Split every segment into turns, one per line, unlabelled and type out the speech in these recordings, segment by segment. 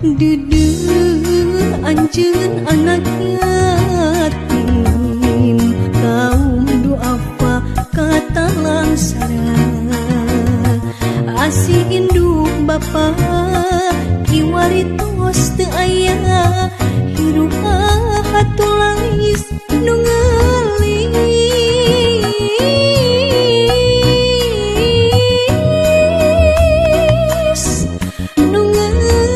Deudeuh anjeun anak yatim kaum duafa kata langsara asih induk bapa kiwari tos teu aya hirup hatulalis nu ngeulis nu ngeulis.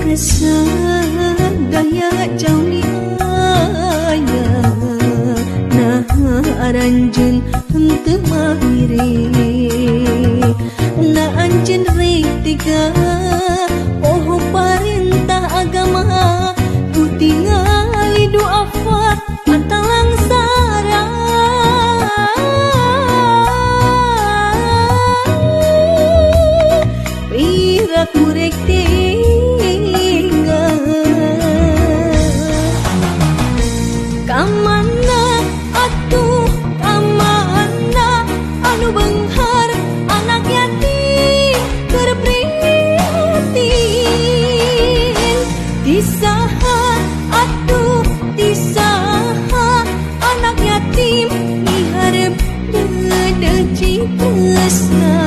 Kasadaya jauh aya nah aranjeun henteu mahire na anjeun rek tiga oh parentah agama ku tingali duafa atalangsara piraku rek tinggal kamana atuh kamana anu beunghar anak yatim keur prihatin tisaha atuh tisaha anak yatim miharep deudeuh cipesna.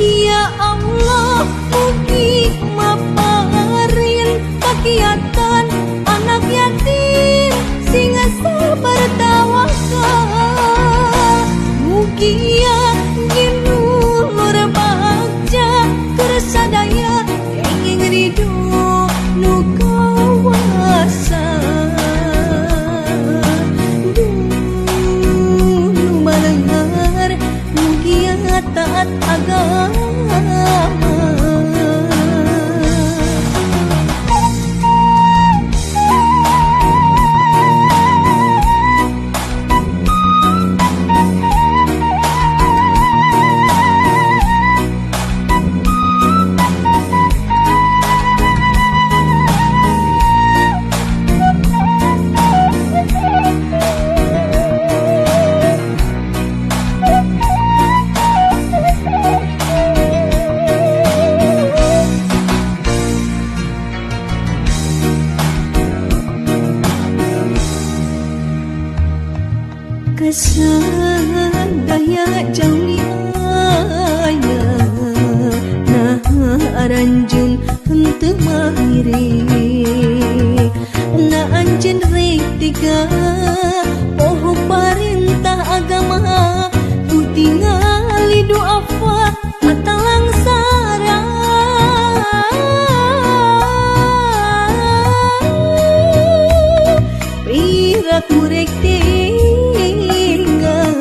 Ya Allah mugi maparin kakiatan anak yatim singa sabar tawakal mugia ginulur bagja keur sadaya kenging ridho nu kawasa duh nu maleunghar mugia taat agama. Kasadaya jauh aya nah aranjeun henteu mahire na anjeun rek tiga oh parentah agama ku tingali duafa atalangsara piraku rek tinggal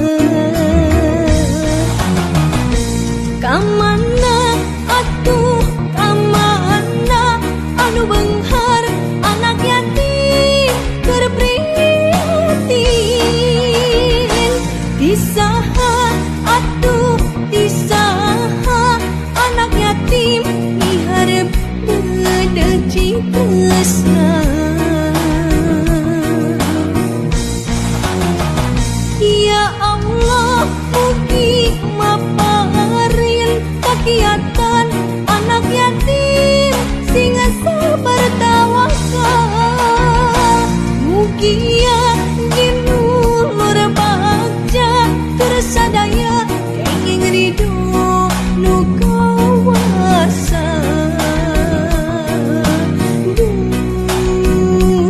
kamana atuh kamana anu beunghar anak yatim keur prihatin tisaha atuh tisaha anak yatim miharep deudeuh cipesna. Ya Allah mugi maparin kakiatan anak yatim singa sabar tawakal mugia ginulur bagja keur sadaya kenging ridho nu kawasa duh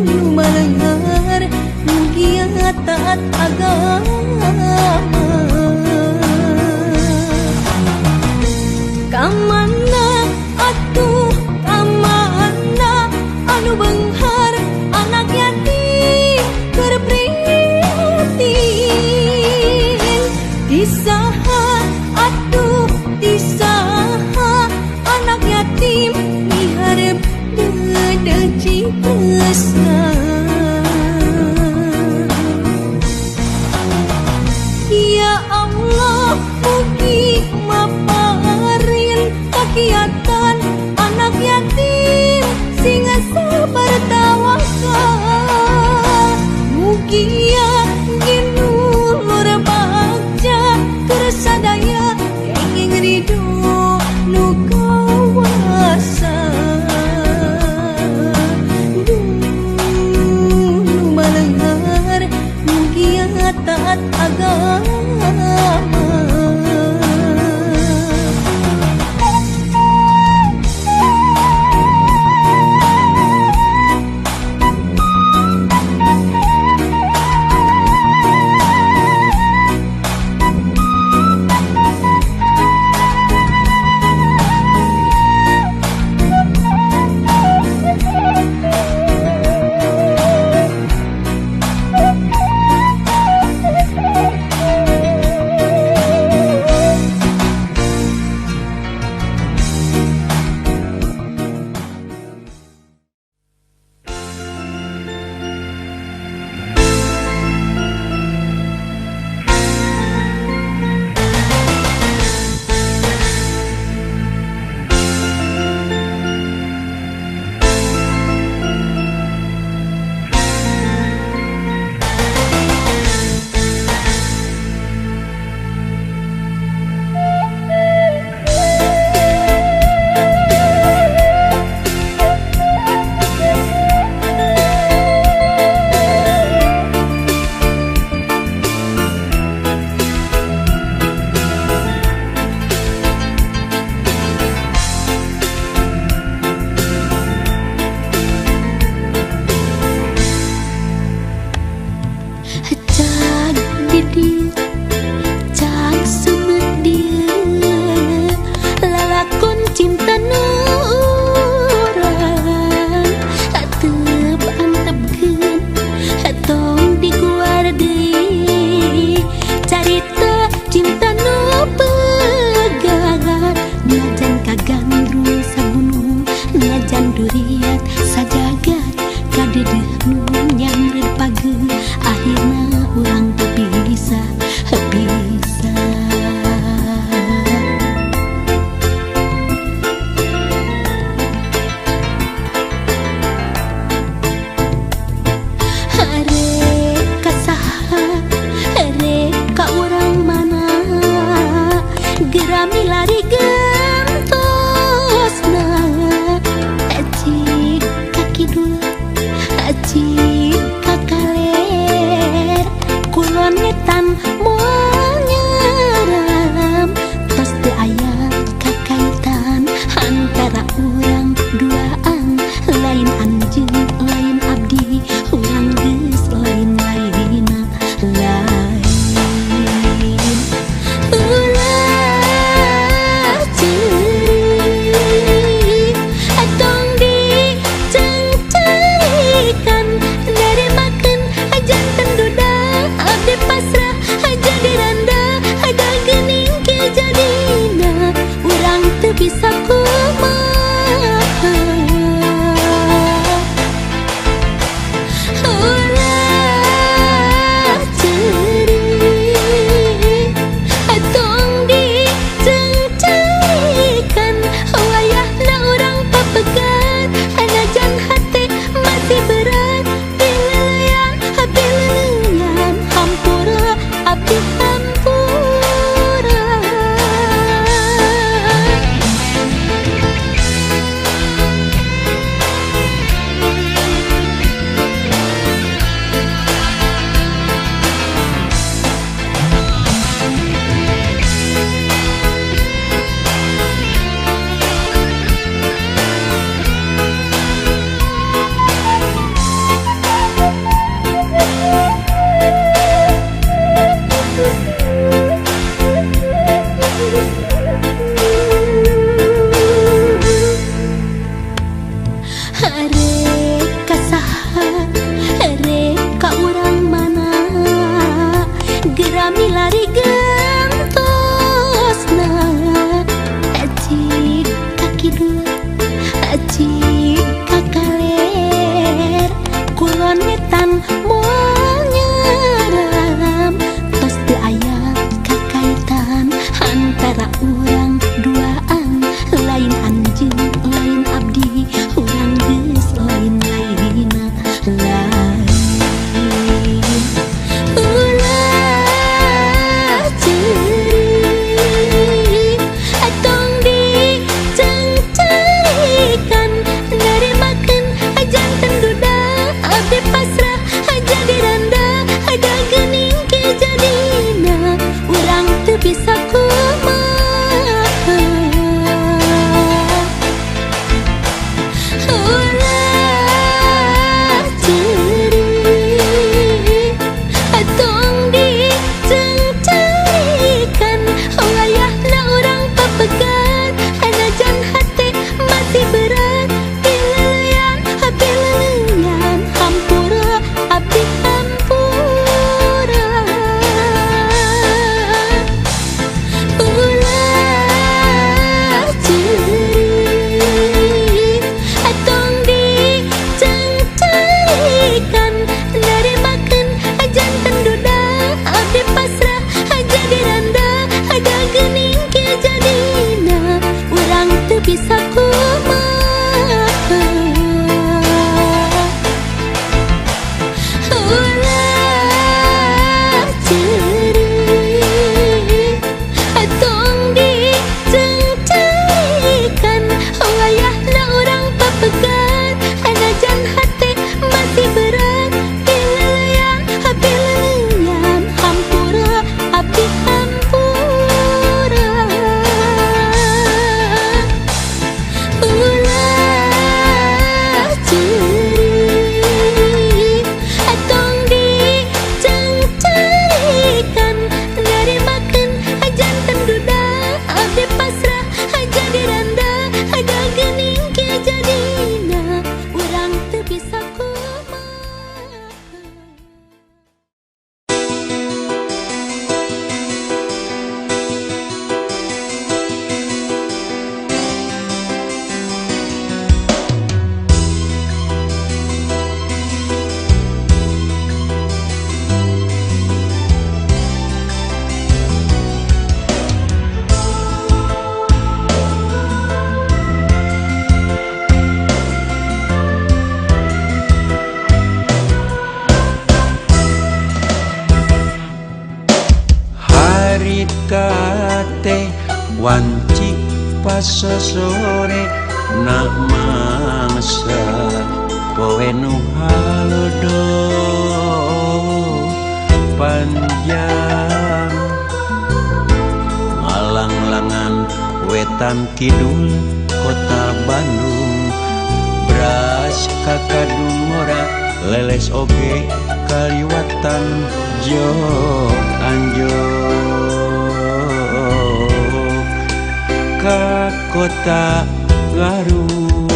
nu maleunghar mugia taat agama. Kamana atuh kamana anu beunghar anak yatim keur prihatin tisaha atuh tisaha anak yatim miharep deudeuh cipesna. Ya Allah mugi maparin kakiatan anak yatim singa bahagia ginulur bagja keur sadaya kenging ridho nu kawasa. Duh nu maleunghar mugia taat agama. Pasrah.
Harita teh wanci pasosore na mangsa poe nu halodo panjang. Ngalanglangan wetan kidul kota Bandung, beras kakadung ora leles oge kaliwatan jog anjog ka kota Garut.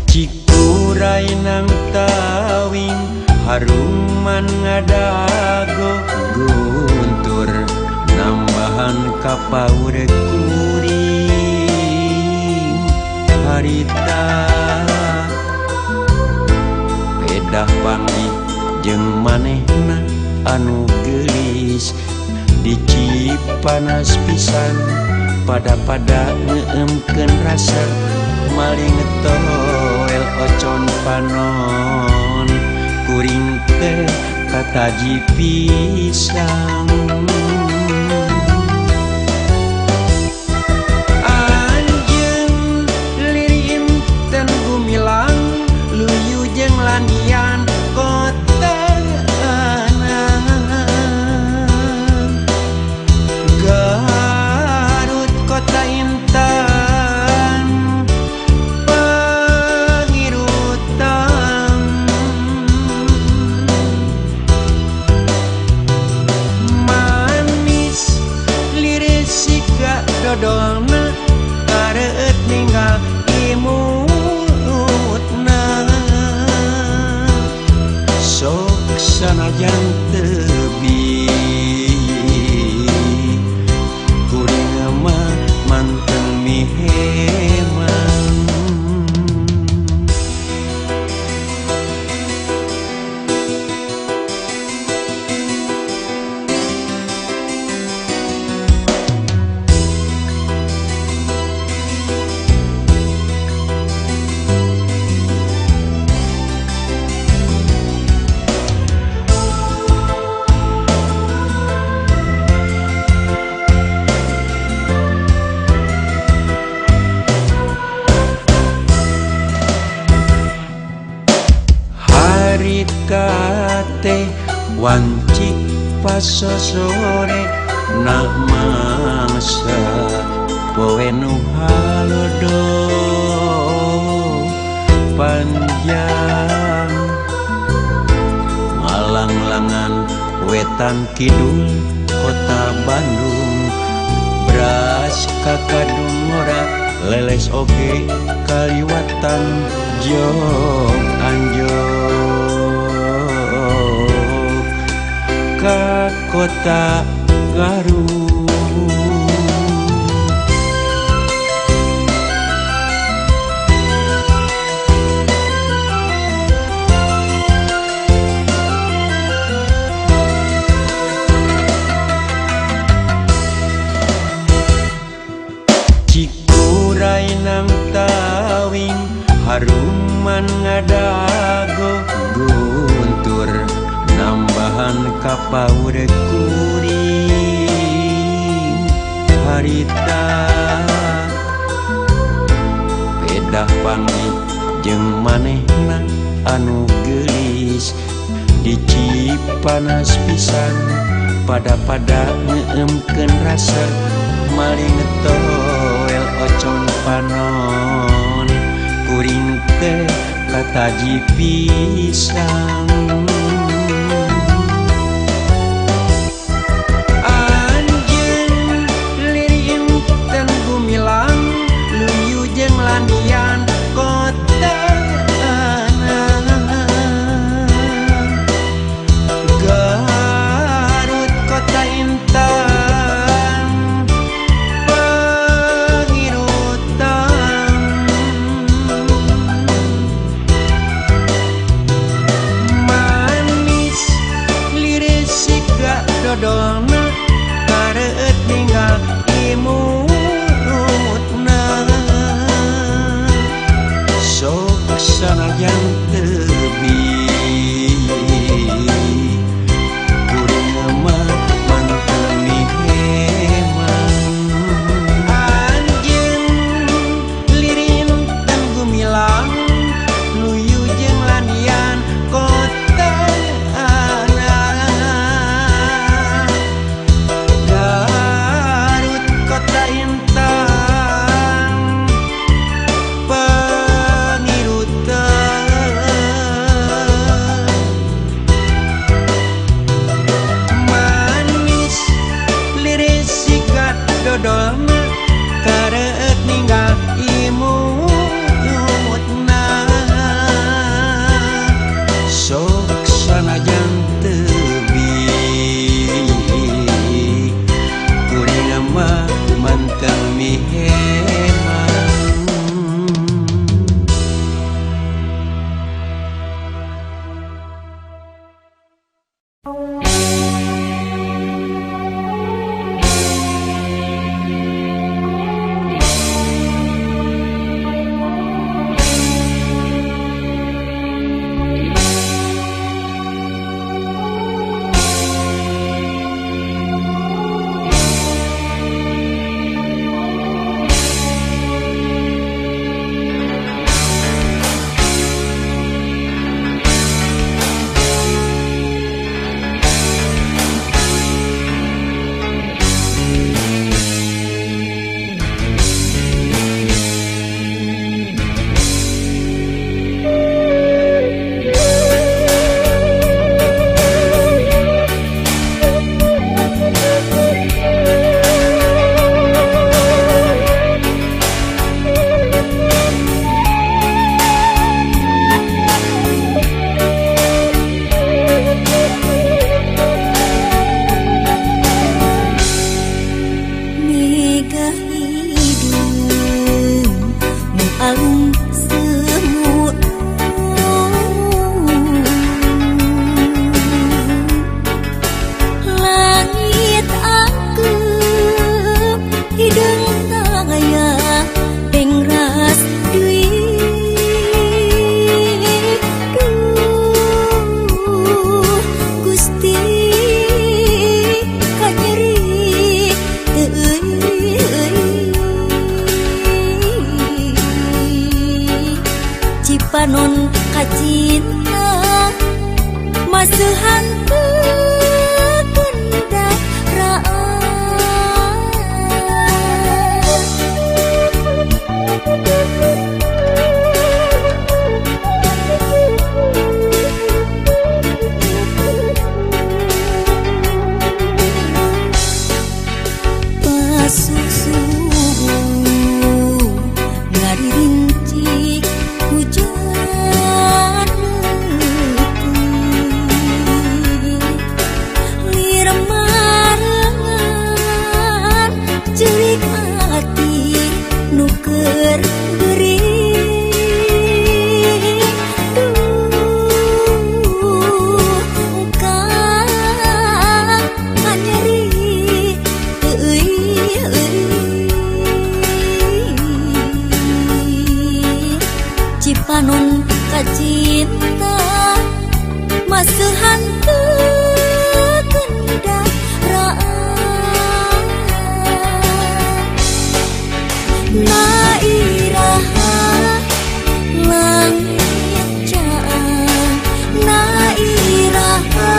Cikuray nang tawing haruman ngadago guntur nambahan kapaur kuring harita. Pedah panggih jeung manehna anu geulis di Cipanas pisan pada-pada ngeemkeun rasa maling toel ocon panon kuring teh kataji pisang. Anjeun liri inten gumilang luyu jeung lanian kota Garut kota intan pangirutan manis liris siga dodolna kareueut ninggal imutna sok sanajan tebi kuring mah manteng miheman. Harita teh wanci pasosore na mangsa poe nu halodo panjang. Ngalanglangan wetan kidul kota Bandung, beras kakadung ora leles oge kaliwatan jog anjog ka kota Garut. Cikuray nang tawing haruman ngadago guntur nambahan kapaur kuring harita. Pedah panggih jeung manehna anu geulis di Cipanas pisan pada-pada ngeemkeun rasa maling toel ocon panon kuring teh kataji pisang. Anjeun liri inten gumilang luyu jeung lanian kota Garut kota intan pangirutan manis.
Masuhan Cipanon kacinta masuhan kendaraan nairaha langit caang nairaha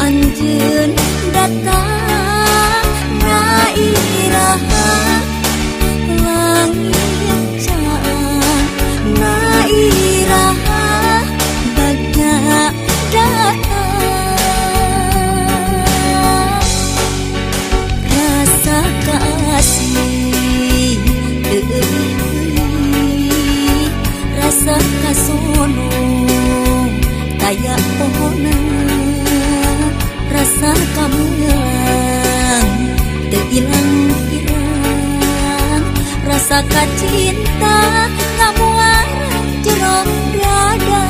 anjeun datang nairaha langit caang nairaha bagja datang rasa kasih teuing rasa kasono taya pohona rasa kamelang teu ilang-ilang rasa kacinta ngamuara jero dada.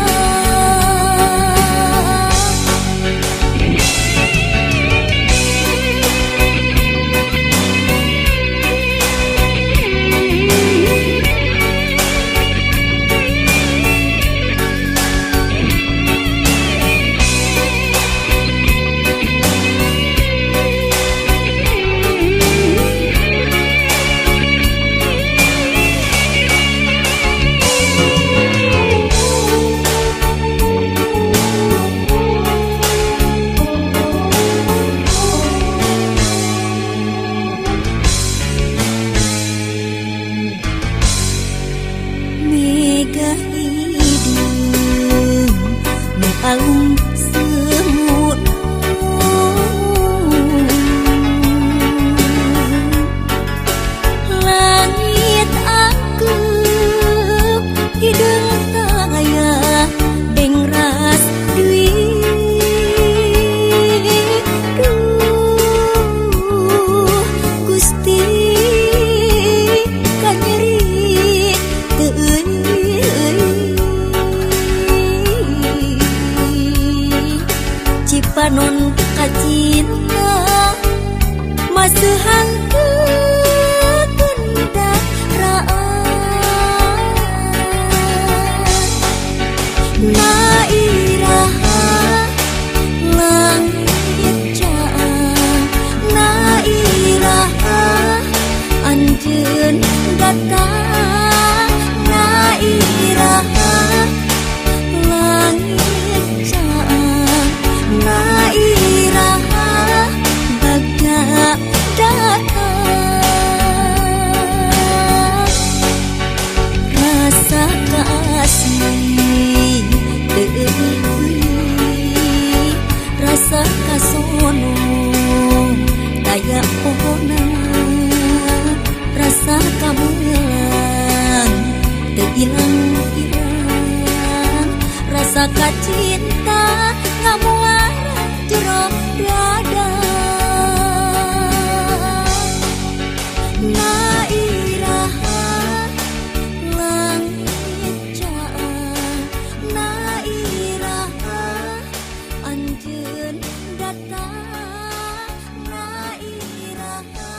Mega hidung nu alung semut langit angkep hideung taya dengras deui duh Gusti kanyeri teu Cipanon kacinta masuhan kendaraan nairaha langit caang nairaha anjeun datang nairaha langit caang nairaha bagja datang rasa kasih teuing rasa kasono taya pohona rasa kamelang teu ilang-ilang rasa kacinta ngamuara jero dada nairaha langit caang nairaha anjeun datang nairaha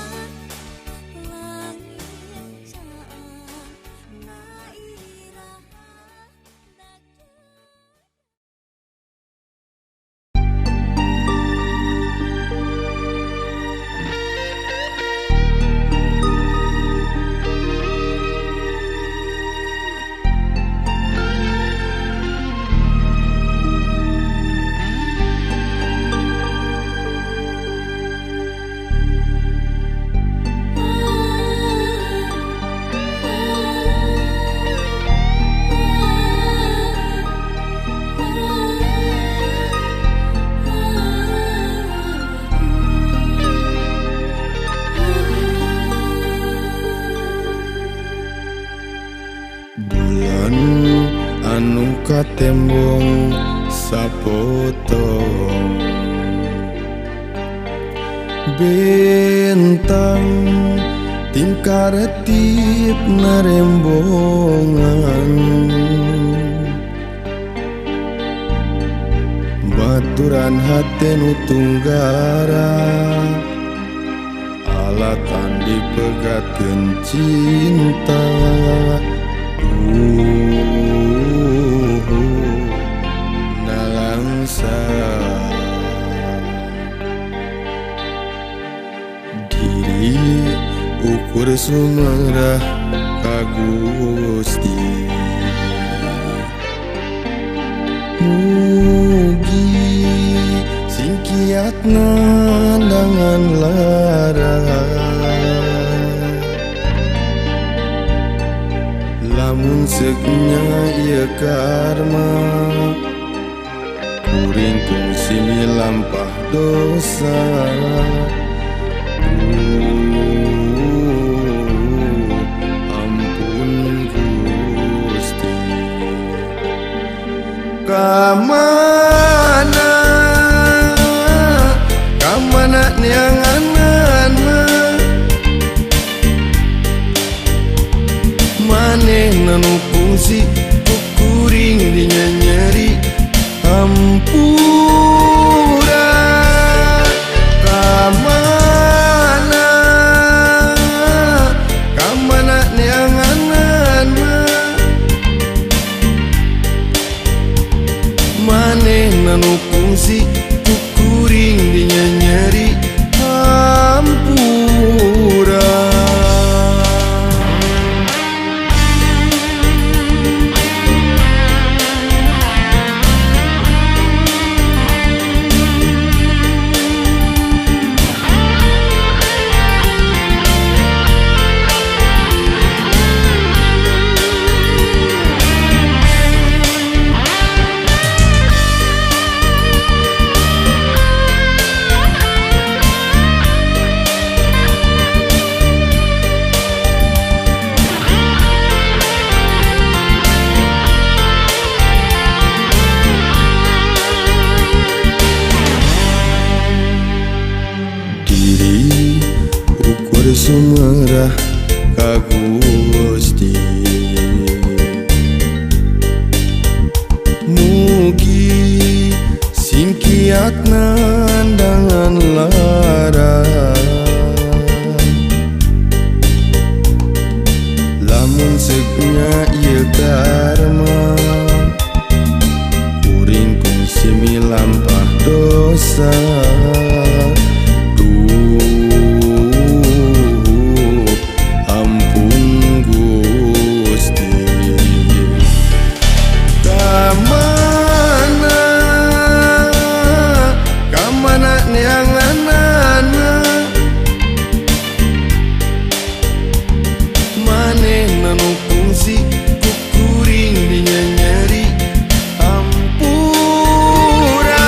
langit caang nairaha.
Tembong sapotong bentang tingkar tip narembongan baturan hate nu tunggara alatan dipegatkeun cinta. Nalangsa diri ukur sumerah ka Gusti mugi singkiat nandangan lara lamun seuknya ieu karma kuring kungsi milampah dosa. Ampun Gusti. Kamana kamana neanganana manehna nu kungsi ku kuring dinyanyeri hampura. Kamana kamana neanganana manehna nu kungsi ku kuring dinyanyeri hampura. Sumerah ka Gusti mugi singkiat nandangan lara lamun seuknya ieu karma kuring kungsi milampah dosa. Hampura.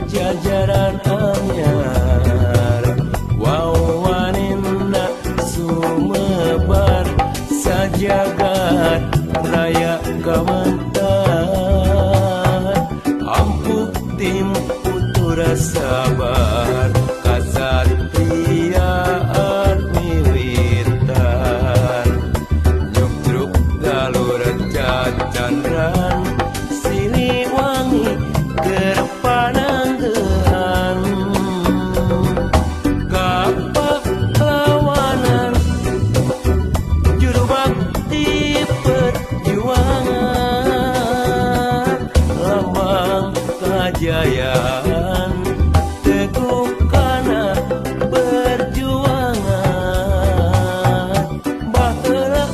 Jajaran anyar wawanena sumebar sajagat raya kawentar ampuh tim putura sabar kasatriaan miwitan nyutruk galur cacandran Siliwangi keur pananggehan kapahlawanan juru bakti perjuangan lambang kajayaan teguh kana perjuangan baheula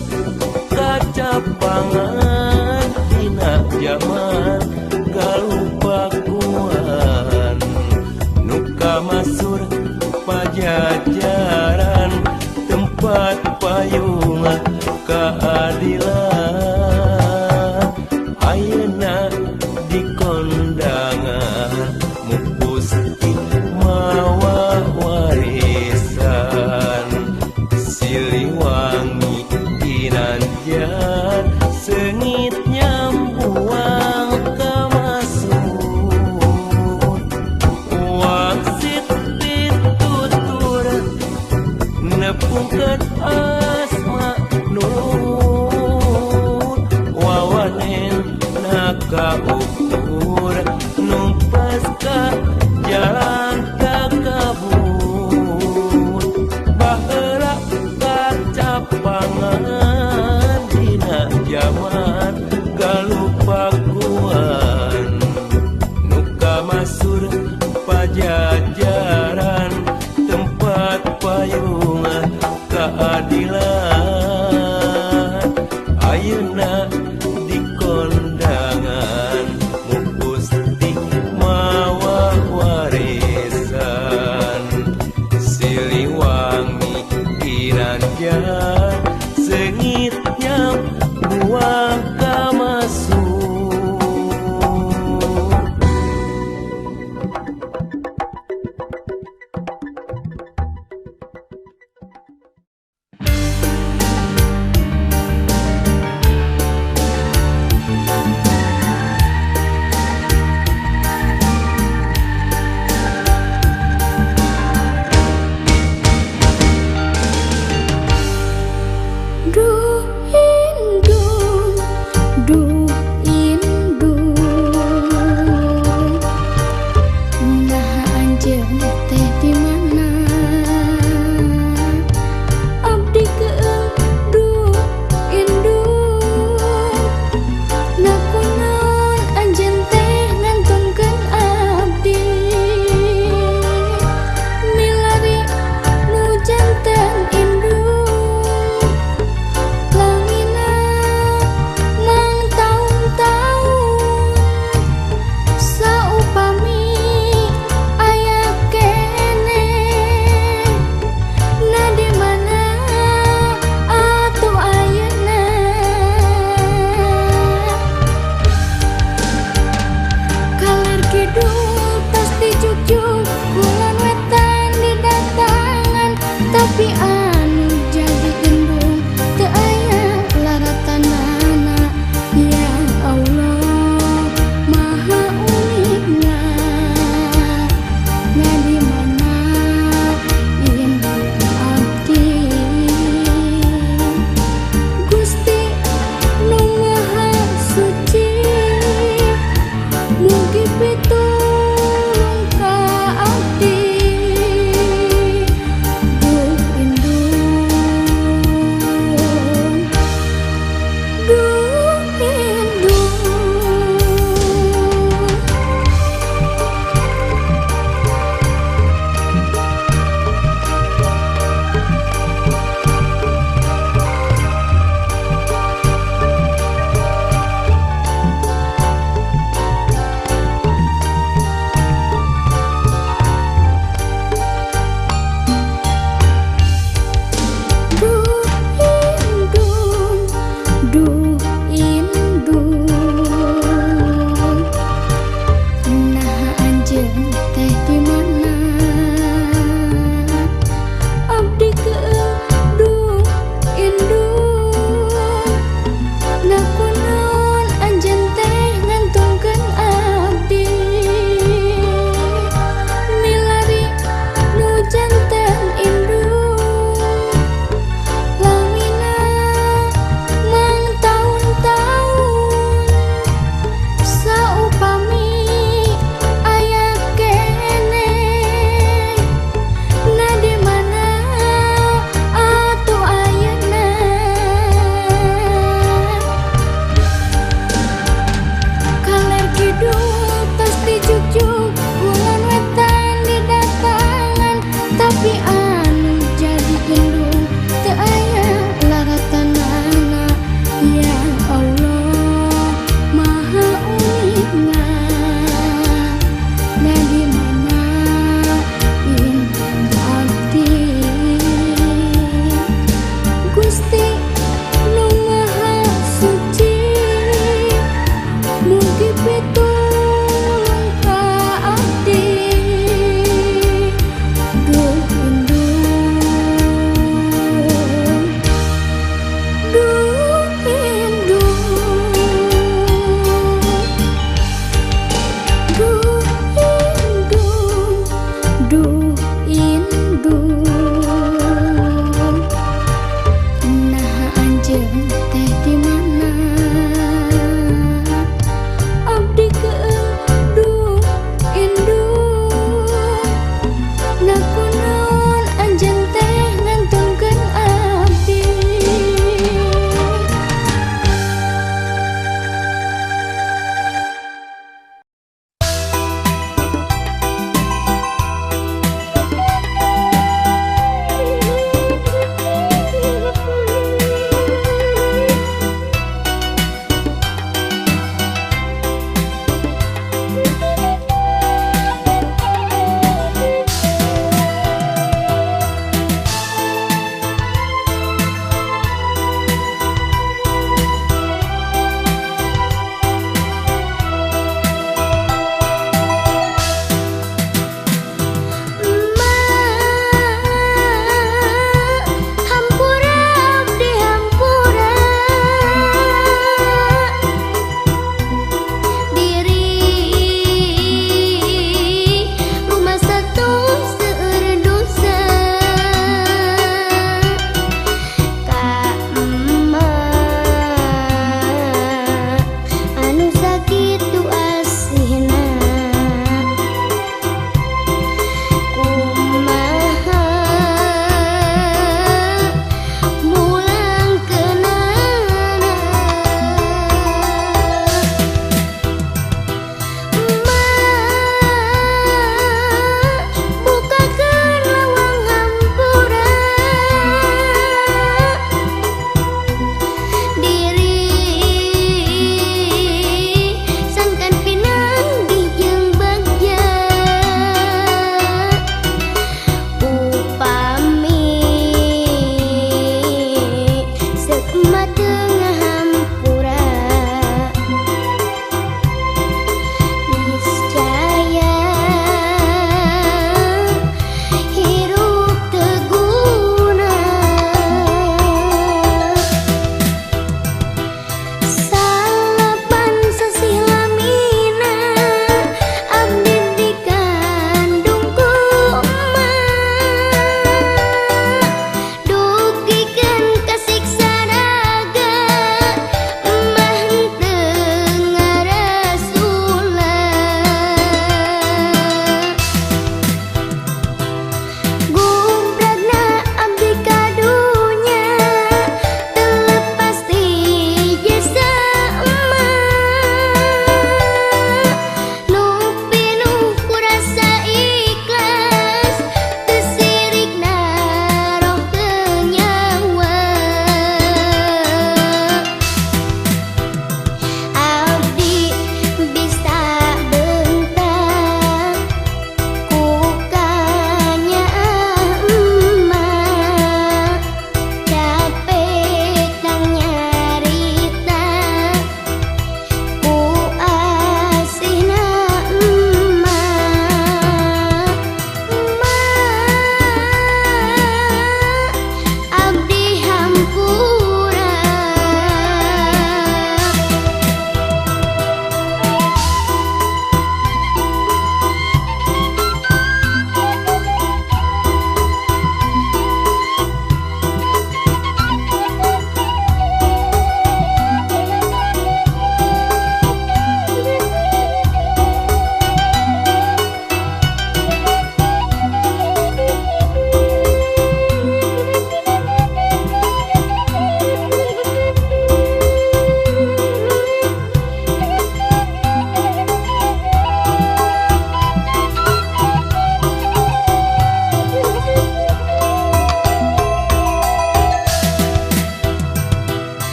kacapangan dina jaman galupakuan nu kamasur pajajaran tempat payungan keadilan ayeuna di kondangan mupusti mawa warisan Siliwangi ginanjar seungit nyambuang kamasur wangsit pitutur nepungkeun asma nur wawanen kaukur numpas ka jalan takabur baheula kacapangan dina jaman galupakuan nu kamasur pajajaran tempat payungan keadilan ayeuna di kondangan mupusti mawa warisan Siliwangi ginanjar seungit nyambuang kamasur.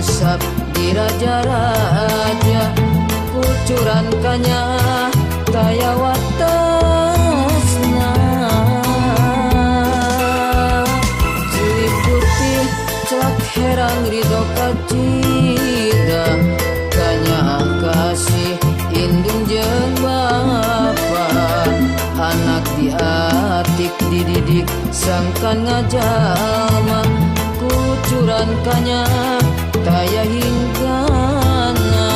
Diusap di raja-raja kucuran kanya taya watasna. Cili putih celak herang ridho kacida kanya kasih indung jeung bapa. Anak diatik dididik sangkan ngajalma kucuran kanya taya hinggana.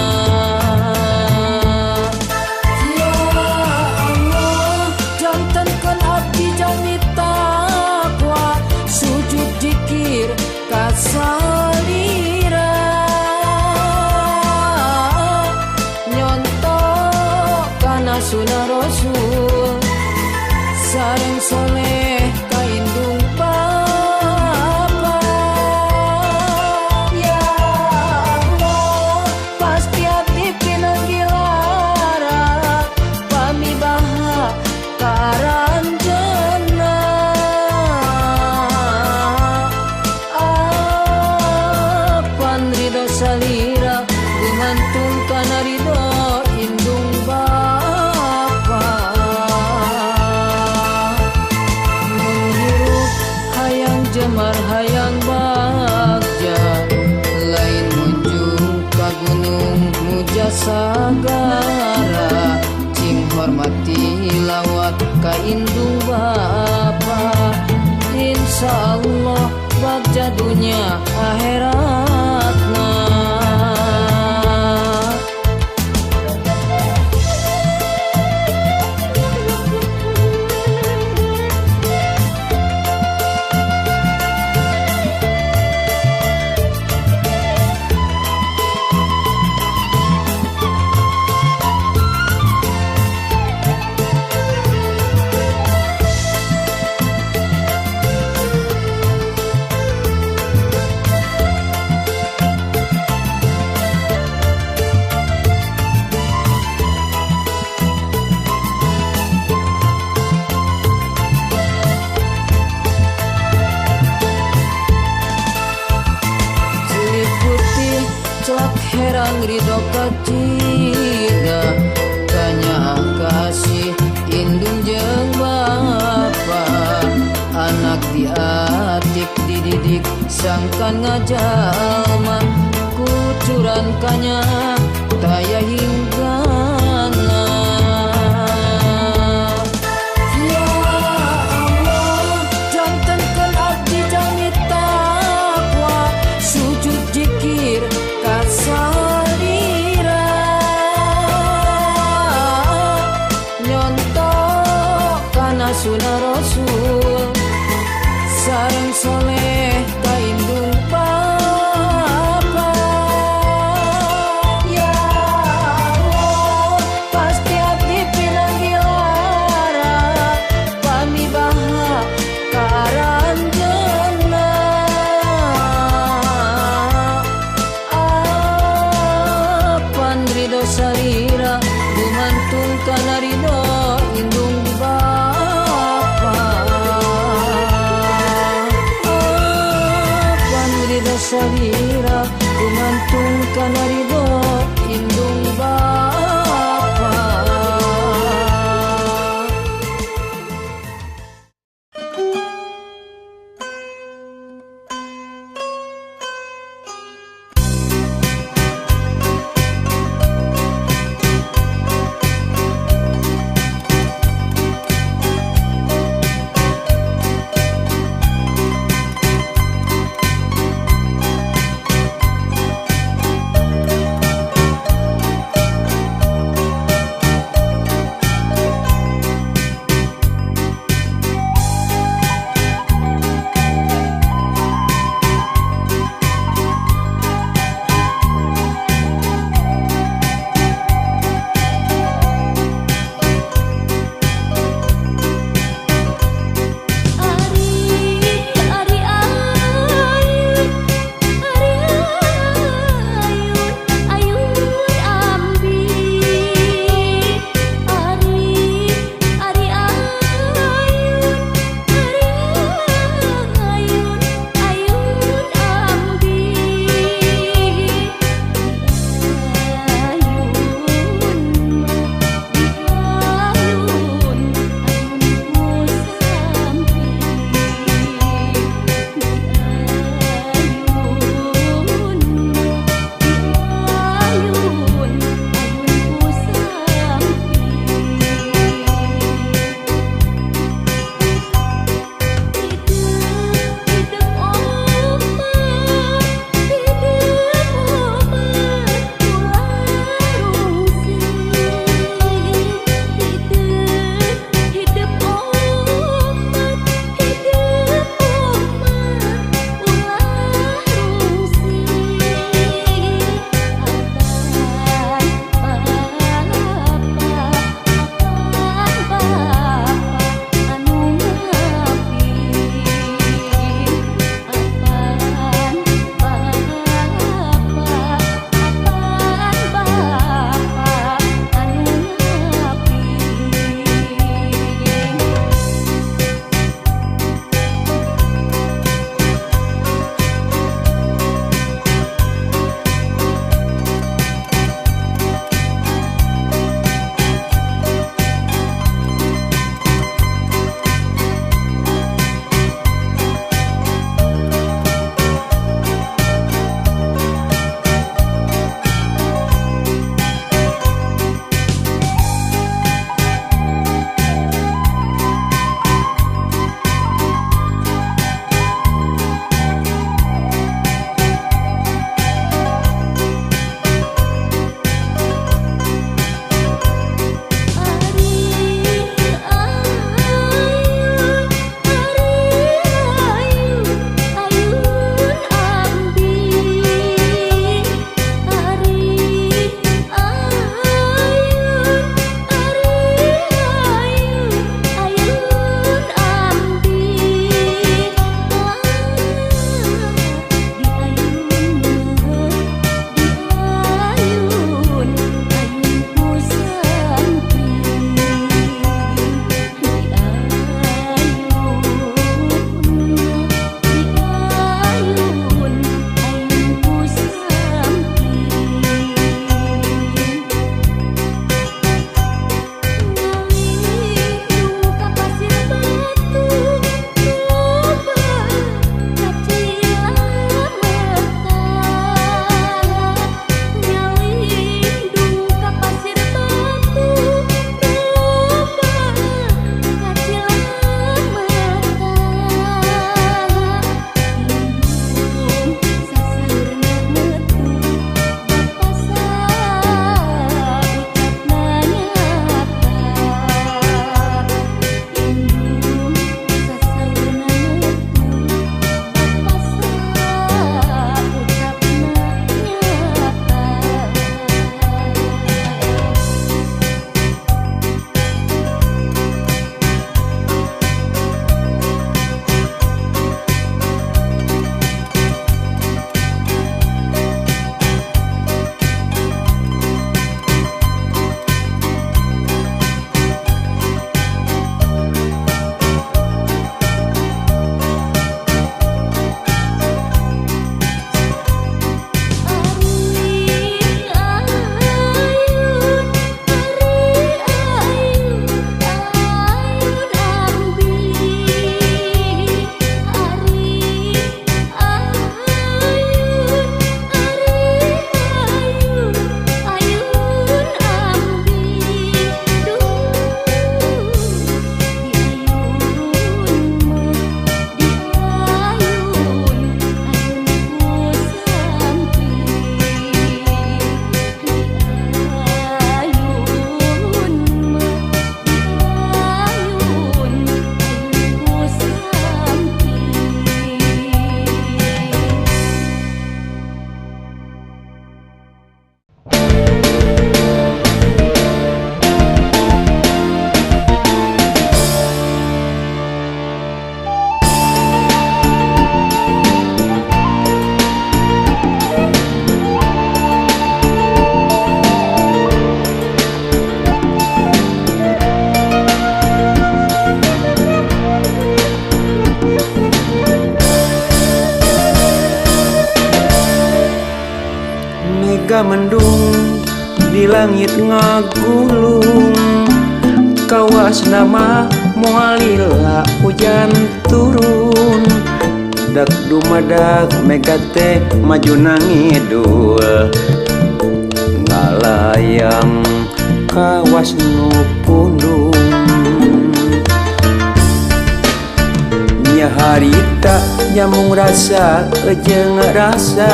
Ya Allah jantenkeun abdi jalmi takwa sujud zikir kasalira nyontok kana sunah Rasul sareng soleh ka indung bapa. Ya Allah pasti abdi pinanggih lara pamibaha ka aranjeunna. Apan ridho salira gumantung kana ridho indung bapa. Menghirup hayang jemar hayang bagja lain munjung ka gunung mujasagara cing hormati lawat ka indung bapa. Insyaallah bagja dunya akhiratna. Celak herang ridho kacida kanya kasih indung jeung bapa. Anak diatik dididik sangkan ngajalma kucuran kanya taya hinggana. Ya Allah jantenkeun abdi jalmi takwa sujud zikir kasalira nyontok kana sunah Rasul sareng soleh ka indung bapa. Ya Allah pasti abdi pinanggih lara pamibaha ka aranjeunna. Apan ridho salira gumantung kana ridho indung bapa. Apan ridho salira gumantung kana ridho indung bapa.
Mega mendung di langit ngagulung, kawas nama moal lila hujan turun. Dak dumadak mega teh maju nangidul, ngalayang kawas nu pundung. Nya harita nyamung rasa jeung rasa,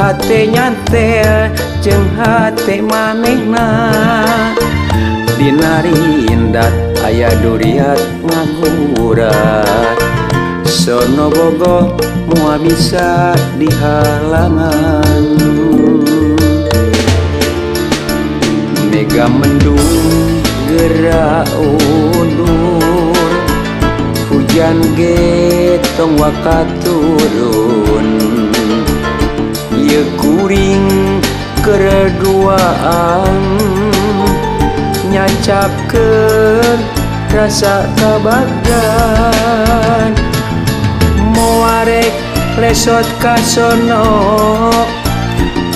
hate nyantel jeung hate manehna. Dina rindat aya duriat ngagurat, sono bogoh moal bisa dihalangan. Mega mendung gerak undur, hujan getong waka turun. Ieu kuring kereduaan, nyacapkeun rasa kabagdan. Moarek lesot ka sono,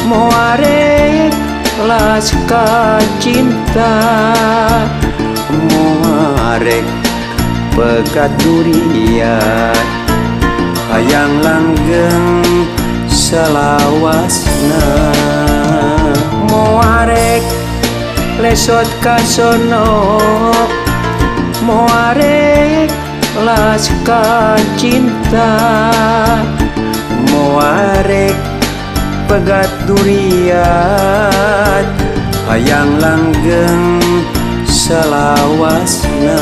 moarek las ka cinta, moarek pegat durian, hayang langgeng salawasna. Moarek lesot ka sono, moarek las ka cinta, moarek pegat duriat, hayang langgeng salawasna.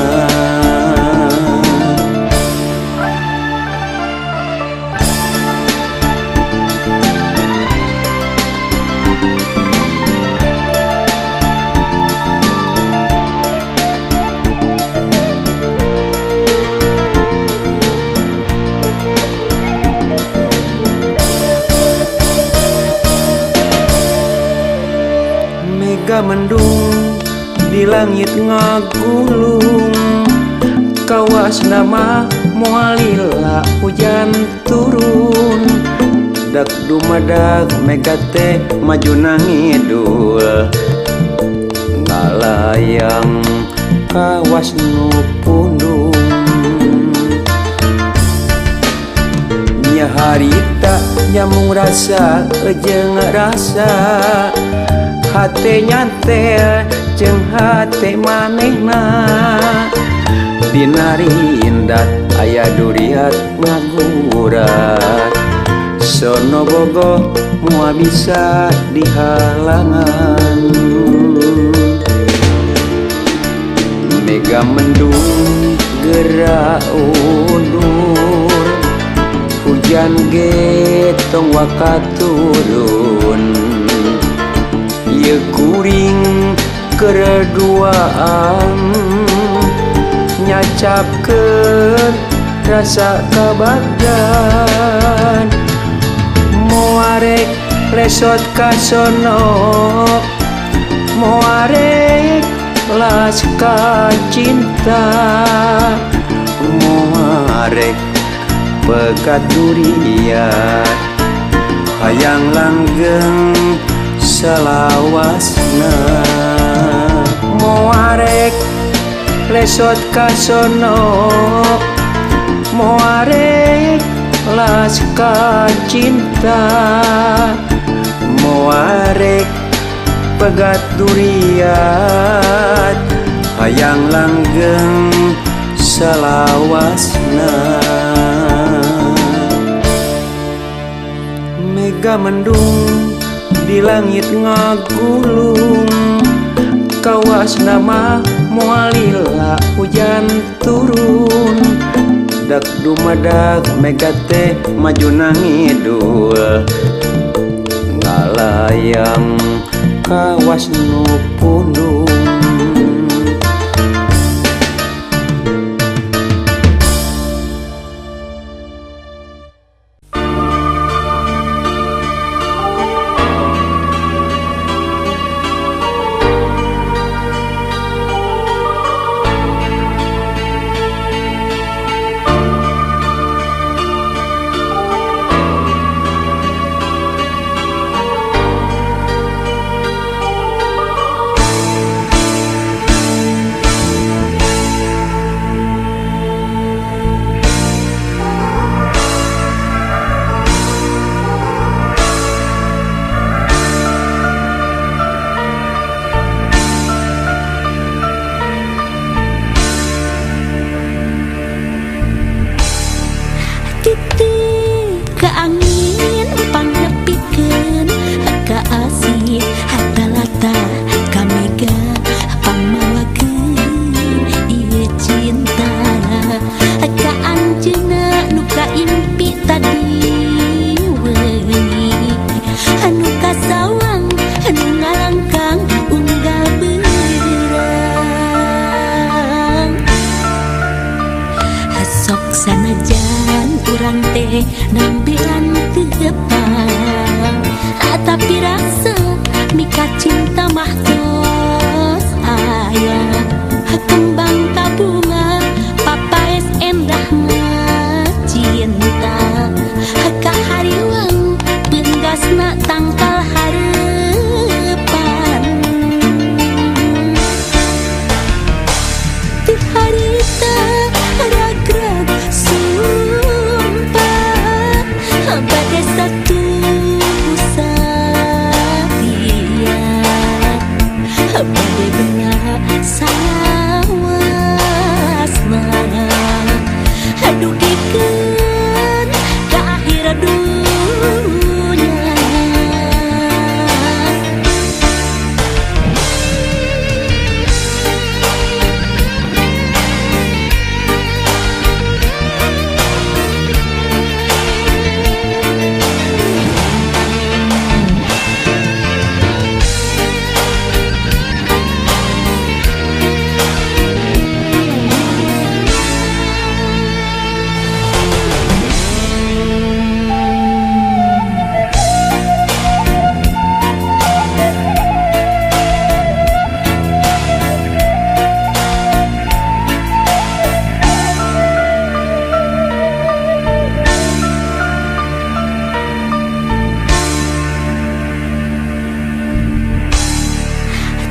Mega mendung di langit ngagulung, kawas nama moal lila hujan turun. Dak dumadak mega teh maju nangidul, ngalayang kawas nu pundung. Nya harita nyamung rasa jeung rasa, hate nyantel jeung hate manehna. Dina rindat aya duriat ngagurat, sono bogoh moal bisa dihalangan. Mega mendung gerak undur, hujan getong waka turun. Ieu kuring kereduaan, nyacapkeun rasa kabagdan. Moarek lesot ka sono, moarek las ka cinta, moarek pegat duriat, hayang langgeng salawasna. Moarek lesot ka sono, moarek las ka cinta, moarek pegat duriat, hayang langgeng salawasna. Mega mendung di langit ngagulung, kawas nama moal lila hujan turun. Dak dumadak mega teh maju nangidul, ngalayang kawas nu pundung.
Sok sanajan urang teh nembean teu tapi rasa mika cinta mah tos aya. Kembang tabunga papaes endahna cinta, kahariwang penggasna tangkal harapan. Ti harita ragrag sumpah bade satu satia, bade benar salawasna dugikeun ka akhir dunya.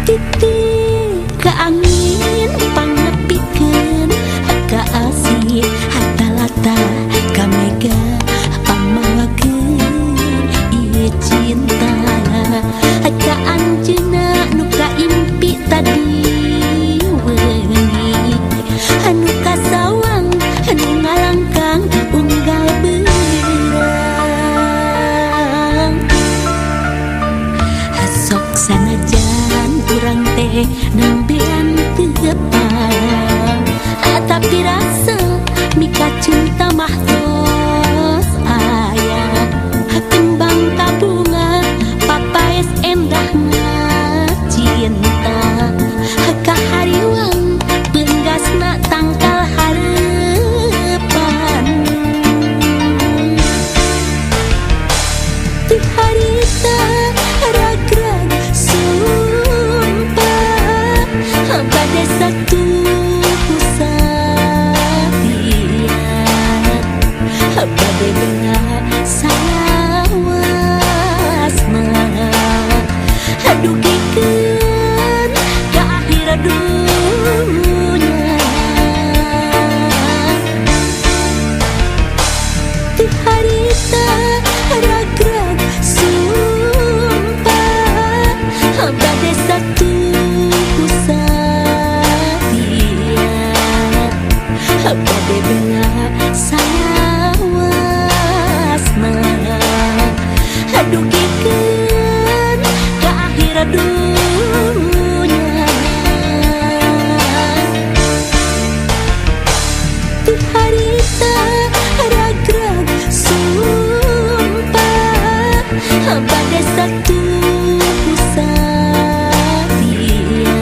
Titi ke angin pangepikeun ka asih hatalata ka mega pamawakeun ieu cinta ka anjeunna nu kaimpi tadi weungi, anu kasawang anu ngalangkang unggal beurang. Sok sanajan urang teh nembean teu tepang, tapi rasa mika cinta mah tos aya. Kembang tabunga papaes endahna cinta, kahariwang penggasna tangkal harapan. Ti harita ragrag sumpah bade satu satia, bade benar salawasna dugikeun ka akhir dunya. Ti harita ragrag sumpah bade satu satia, bade benar salawasna dugikeun ka akhir dunya. Ti harita ragrag sumpah bade satu satia,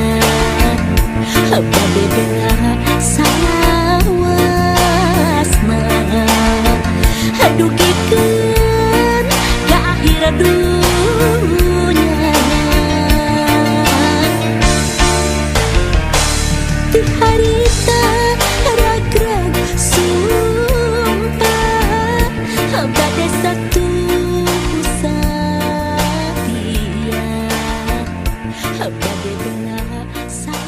bade benar salawasna dugikeun ka akhir dunya. Ti harita ragrag sumpah bade satu satia, bade benar salawas.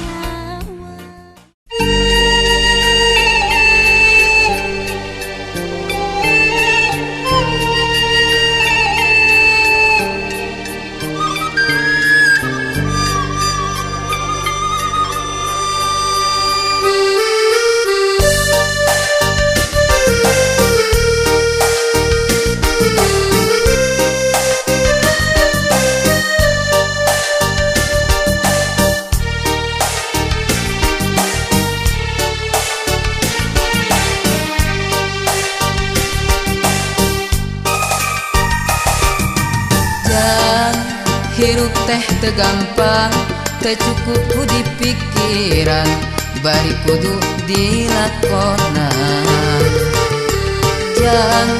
Hirup teh teu gampang, teu cukup ku dipikiran, bari kudu dilakonan. Jang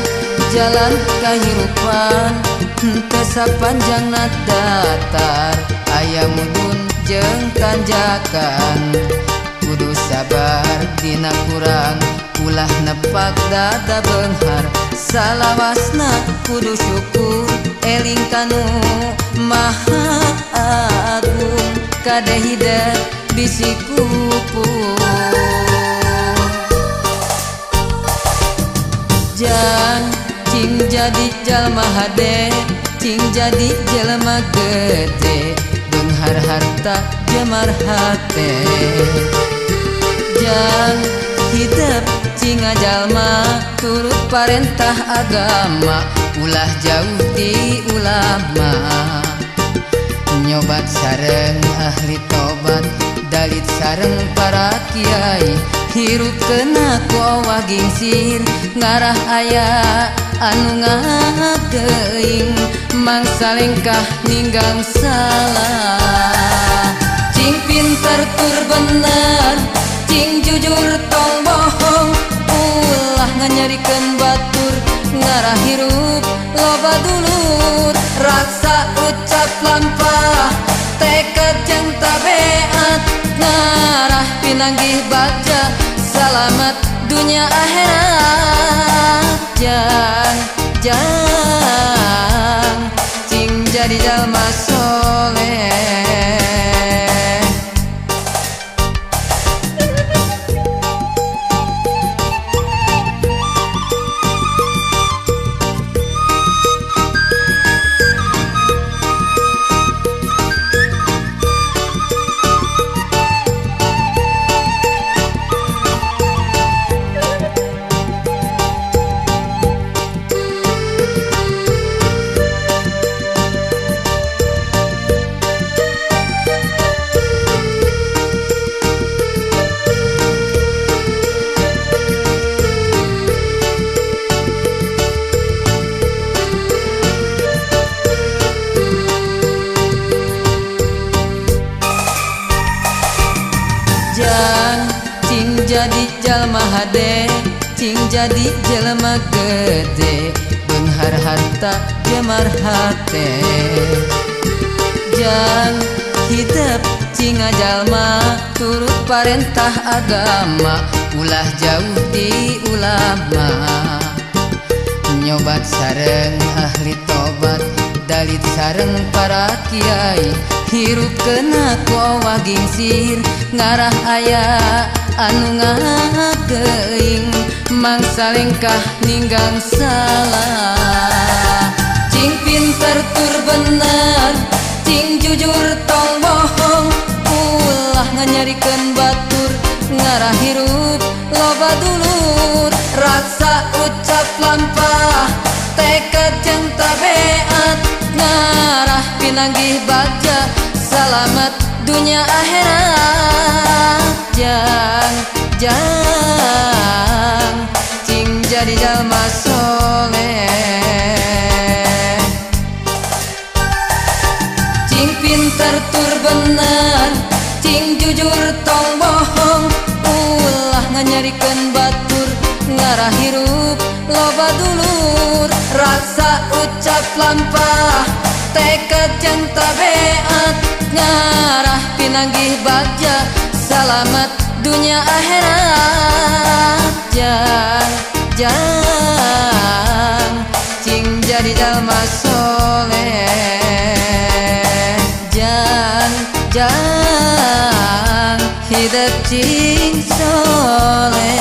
jalan kahirupan henteu sapanjangna datar, aya mudun jeung tanjakan. Kudu sabar dina kurang, ulah nepak dada beunghar. Salawasna kudu syukur, eling kanu maha agung. Kade hidep bisi kupur. Jang cing jadi jalma hade, cing jadi jelema gede, beunghar harta jemar hate. Jang hidep cing jalma turut parentah agama, ulah jauh di ulama. Nyobat sareng ahli tobat, dalit sareng para kiai. Hirup kena ku awah gingsir, ngarah aya anu ngageuing. Mangsa lengkah ninggang salah. Cing pinter tur bener, cing jujur tong bohong, ulah nganyarikeun batur, ngarah hirup loba dulur. Raksa ucap lampah, tekad jeung tabeat, ngarah pinanggih bagja, salamat dunia akhirat. Jang jang cing jadi jalma soleh. Jadi jalma hade, cing jadi jelema gede, beunghar harta jemar hate. Jang hidep cing jalma turut parentah agama, ulah jauh di ulama. Nyobat sareng ahli tobat, dalit sareng para kiai. Hirup kena ku awah gingsir, ngarah aya anu ngageuing. Mangsa lengkah ninggang salah. Cing pinter tur bener, cing jujur tong bohong, ulah nganyarikeun batur, ngarah hirup loba dulur. Raksa ucap lampah, tekad jeung tabeat, ngarah pinanggih bagja, salamat dunia akhirat. Jang jang cing jadi jalma soleh. Cing pinter tur bener, cing jujur tong bohong, ulah nganyarikeun batur, ngarah hirup loba dulur. Raksa ucap lampah, tekad jeung tabeat, ngarah pinanggih bagja, salamat dunia akhirat. Jang jang cing jadi jalma soleh. Jang jang hidep cing soleh.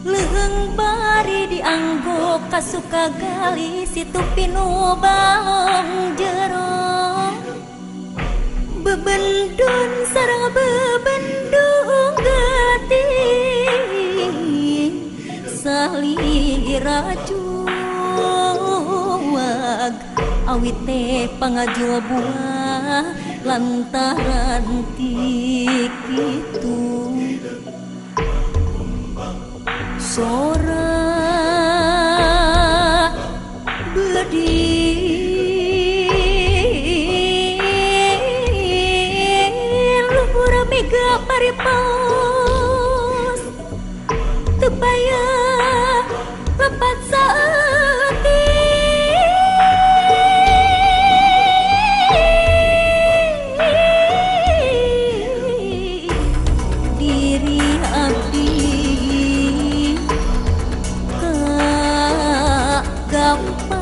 Lương bari. Kasuka gali situ pinu balong jero bebendun sareng bebendung getih salira cuwag awit teh pangajul buah lantaran ti kitu sora bedil luhur mega paripaos teu paya lepat saeutik diri abdi kagampar.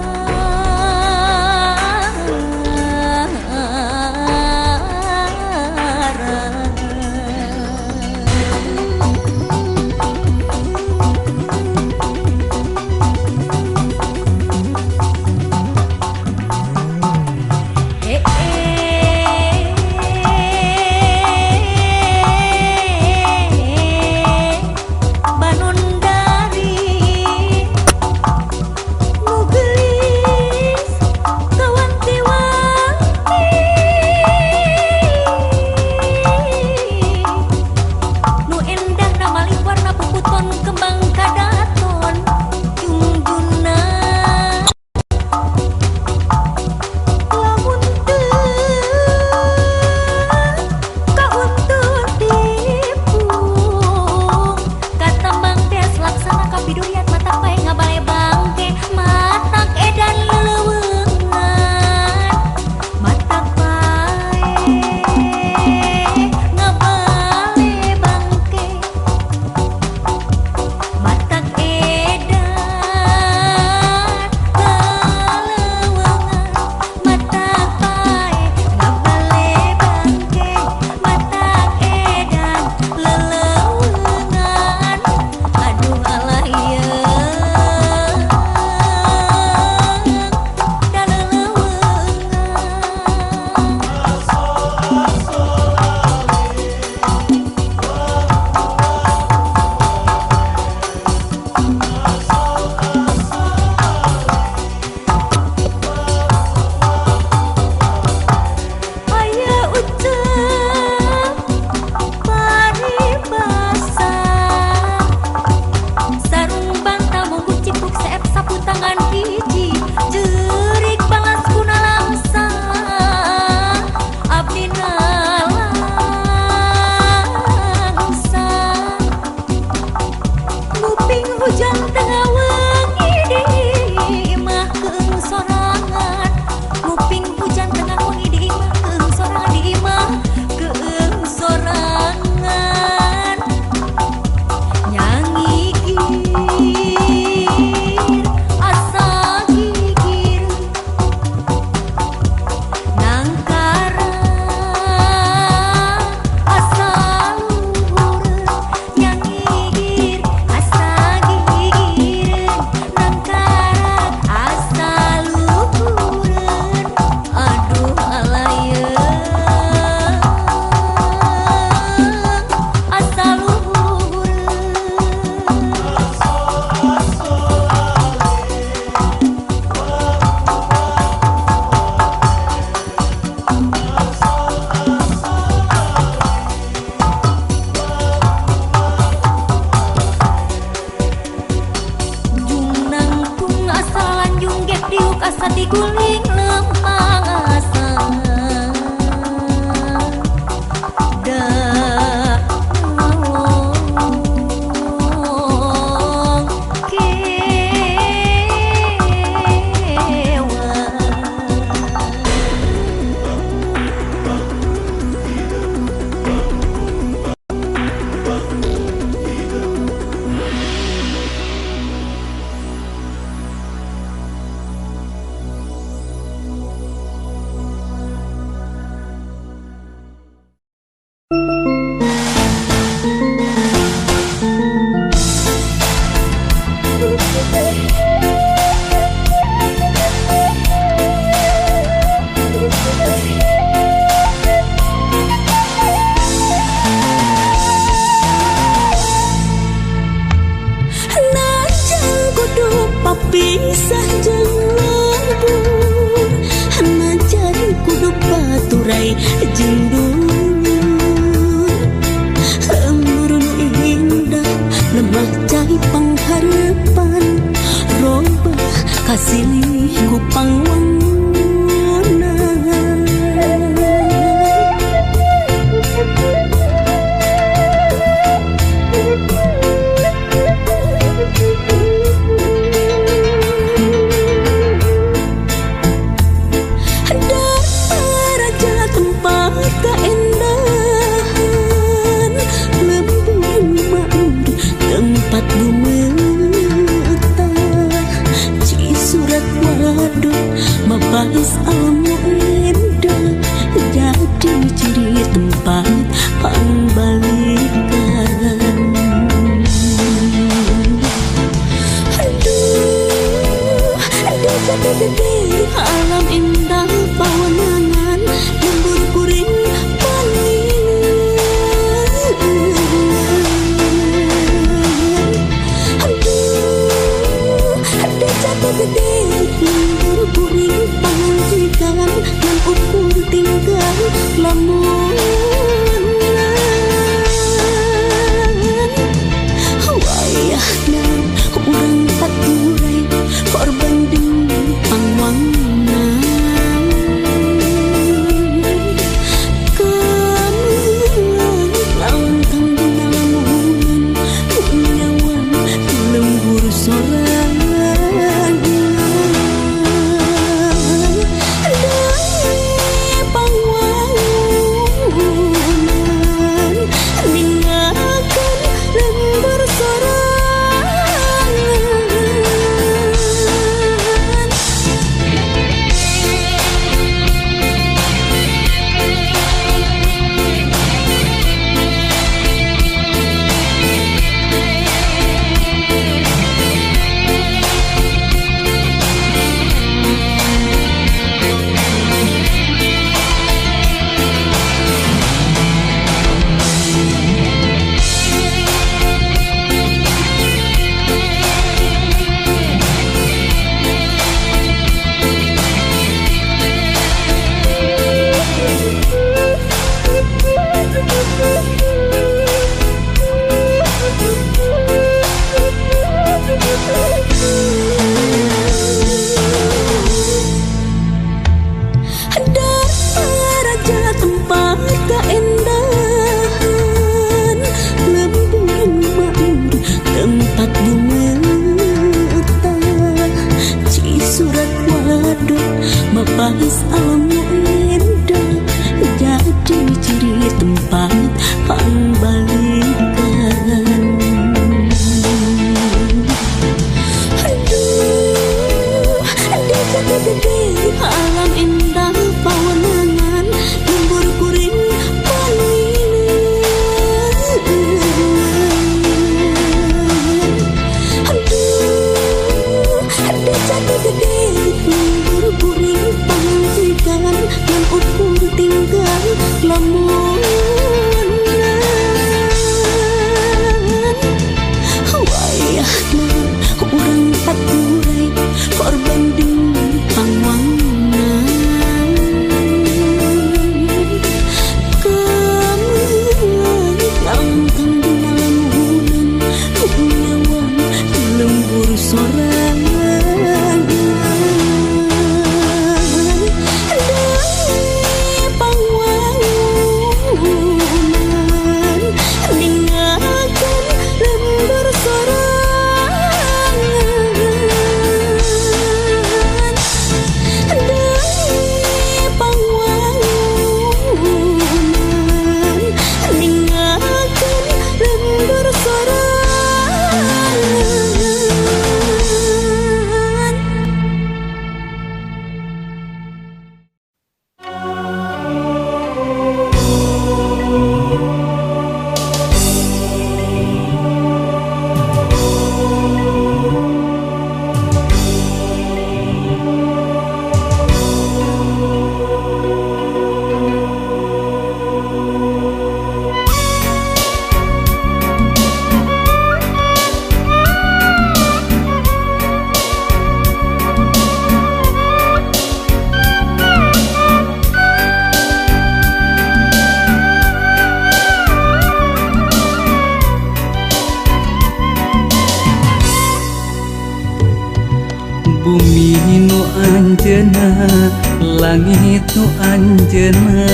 Guling lempang asa da ngawong kewa. Kasilih ku pangwangunan. Daraja tempat keindahan, lembur makmur tempat bumetah. Cisurat waduk
anjeunna, langit nu anjeunna,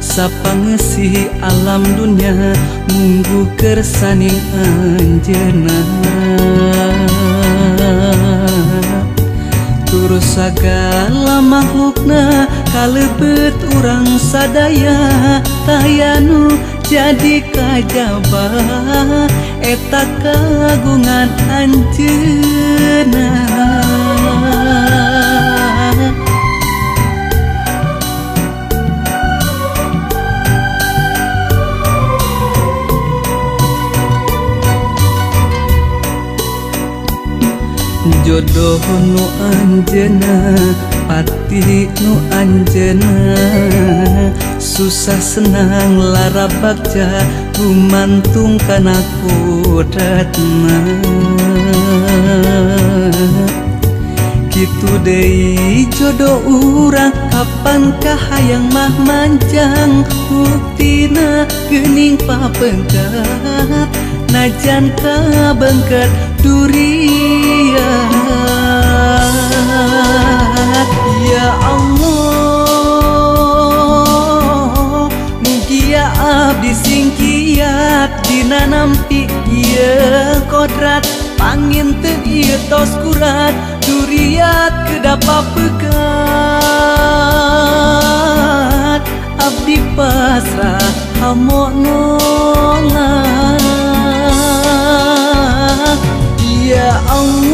sapangeusi alam dunya munggu kersaning anjeunna. Tur sagala makhlukna kalebet urang sadaya, tayanu jadi kajaba eta kagungan anjeunna. Jodoh nu anjeunna, pati nu anjeunna, susah senang lara bagja gumantung kana kudratna. Kitu deui jodoh urang kapan kahayang mah manjang, buktina geuning papengkat najan kabengket duriat. Ya Allah, mugia abdi singkiat dina nampi ieu kodrat, pangin teu ieu tos kurat duriat kedapa pekat. Abdi pasrah hamo nolak. Ya Allah,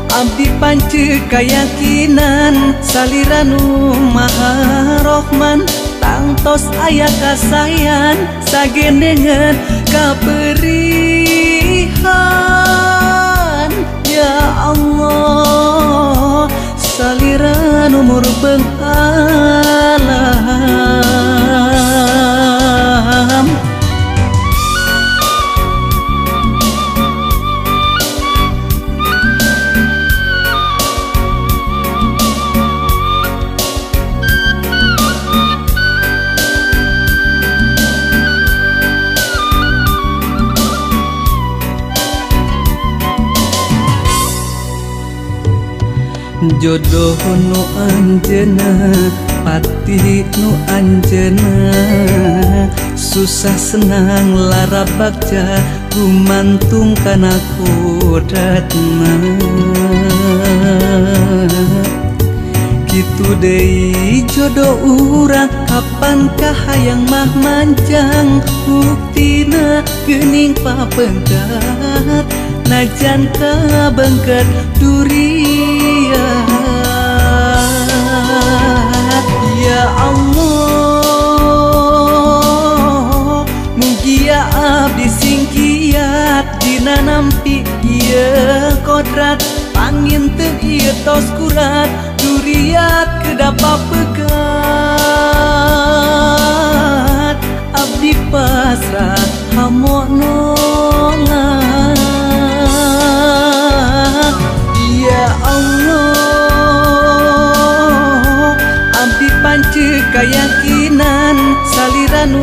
abdi panceu kayakinan salira nu Maha Rohman, tangtos aya kasayan sagendengan kaperihan. Ya Allah, salira nu murbeng alam. Jodoh nu anjeunna, pati nu anjeunna, susah senang lara bagja gumantung kana kudratna. Kitu deui jodoh urang kapan kahayang mah manjang, buktina geuning papengkat najan kabengket duriat. Ya Allah, mugia abdi singkiat dina nampi ieu kodrat, pangin teu ieu tos kurat duriat kedapa pekat. Abdi pasrah hamo nolak. Ya Allah, abdi panceu kayakinan salira nu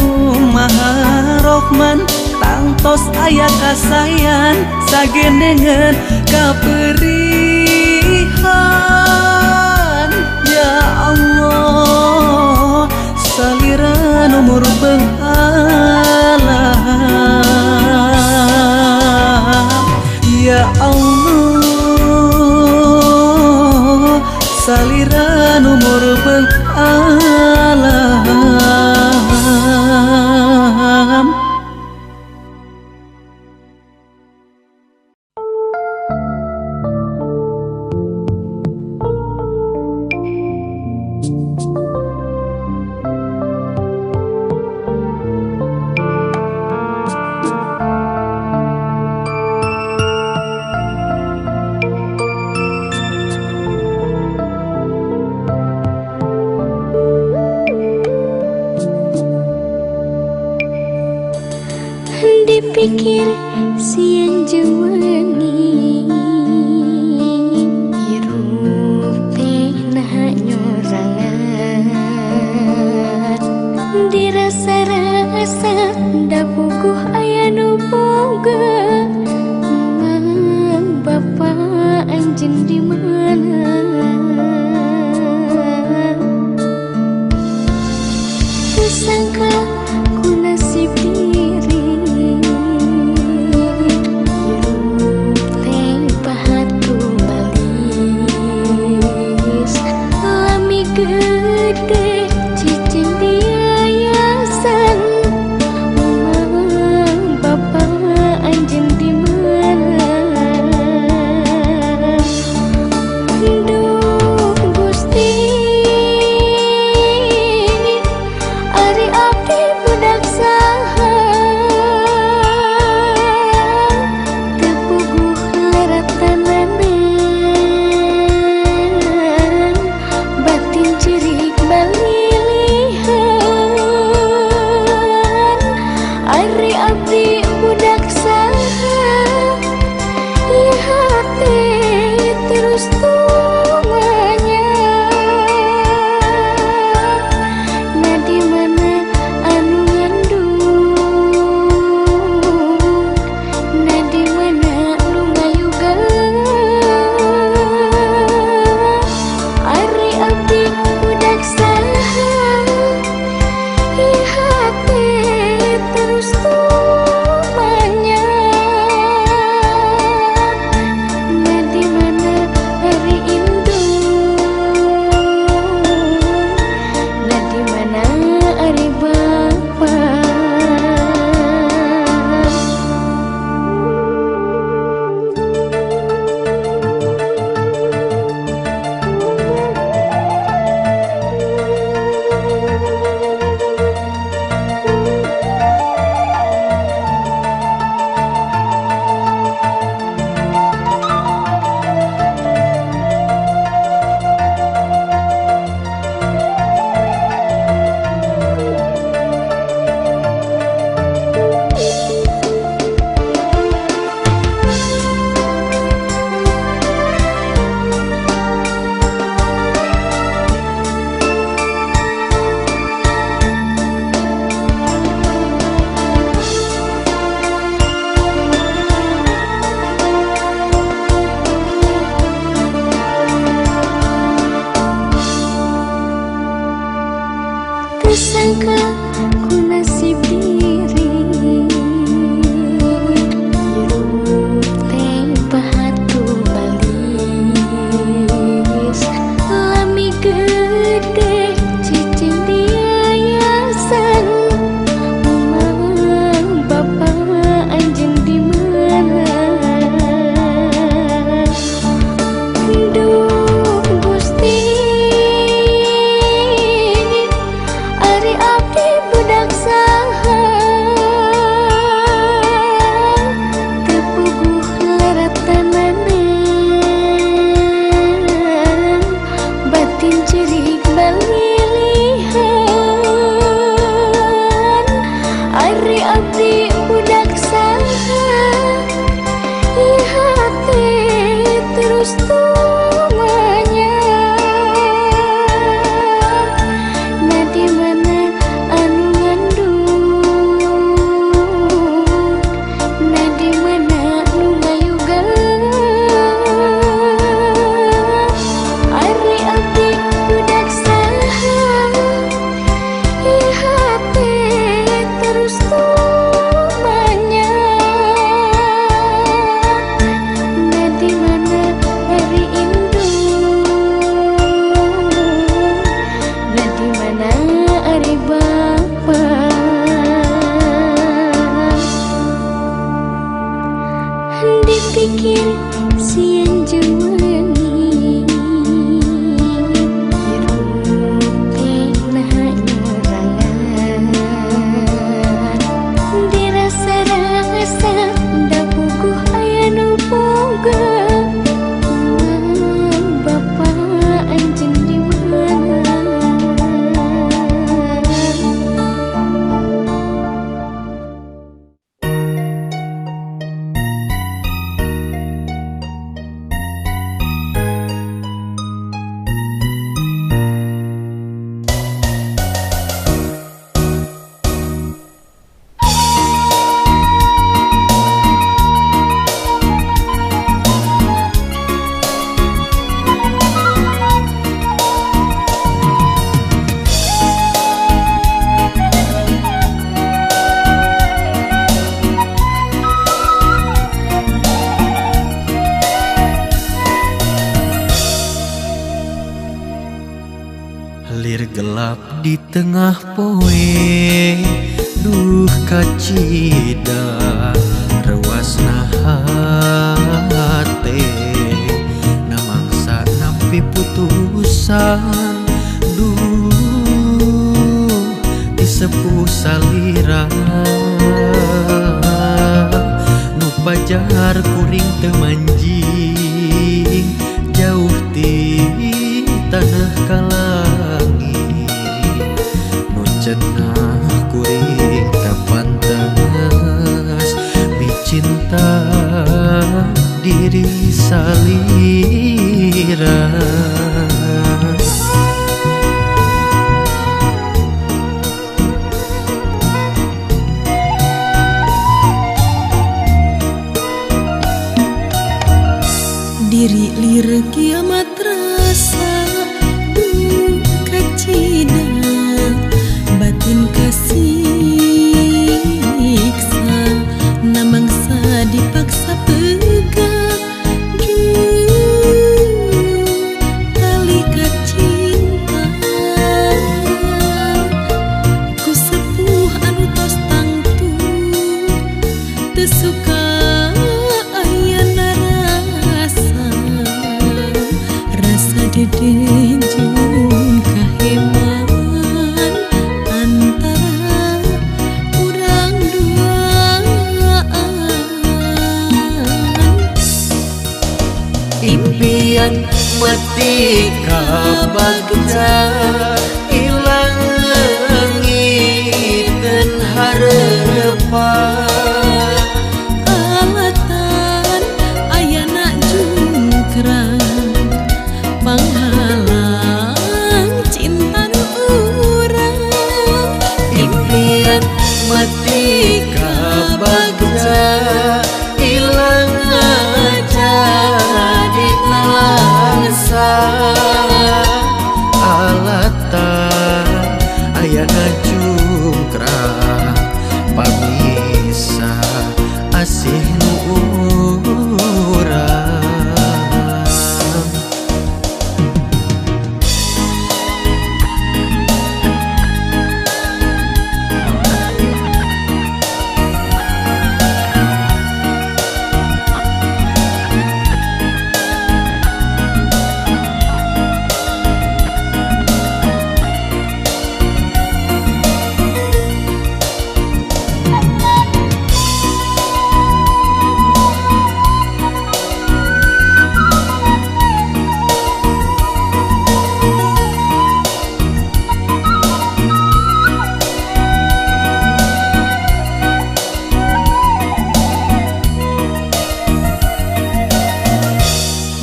Maha Rohman, tangtos aya kasayan sagendengan kaperihan. Ya Allah, salira nu murbeng alam. Ya Allah, salira nu murbeng alam.
Dipikir siang jeung wengi hirup teh naha nyorangan, dirasa-rasa da puguh aya nu boga mang bapa. Ari abdi budak saha, ieu hate terus tumanya. Na di mana anu ngandung, na di mana nu ngayuga. Ari abdi budak saha, ieu hate terus tumanya. Na di mana ari indung, na di mana ari bapa. Tersangka ku nasib diri, hirup teh batu balis. Lami gede cicing di yayasan, Mamang bapa anjeun di mana? Duh Gusti, ari abdi budak saha, teu puguh laratanana, batin cerik balilihan. Ari abdi budak saha, ieu hate terus tumanya. Na di mana anu ngandung, na di mana nu ngayuga. Ari abdi budak saha, ieu hate terus tumanya. Na di mana ari indung, na di mana ari bapa. Dipikir siang jeung wengi, hirup teh naha nyorangan. Dirasa-rasa da puguh aya nu boga, Mamang bapa anjeun di mana?
Lir gelap di tengah poe, duh kacida rewasna hate. Namangsa nampi putusan, duh disepuh salira. Nu pajar kuring teu manjing, jauh ti tanah kalangi. Nu cenah kuring teu pantang.
Diri lir kiamat rasa duka cina, batin kasiksa, namangsa dipaksa pegang tali kacinta. Ku sepuh anu tos tangtu teu suka aya narasa, rasa dedeh jeung kaheman antara urang duaan.
Impian mati kabagja ilang leungiteun harepan.
Alatan ayana jungkrang panghalang cinta nu urang.
Impian mati kabagja ilang jadi nalangsa, alatan ayana jungkrang pamisa asih nu urang.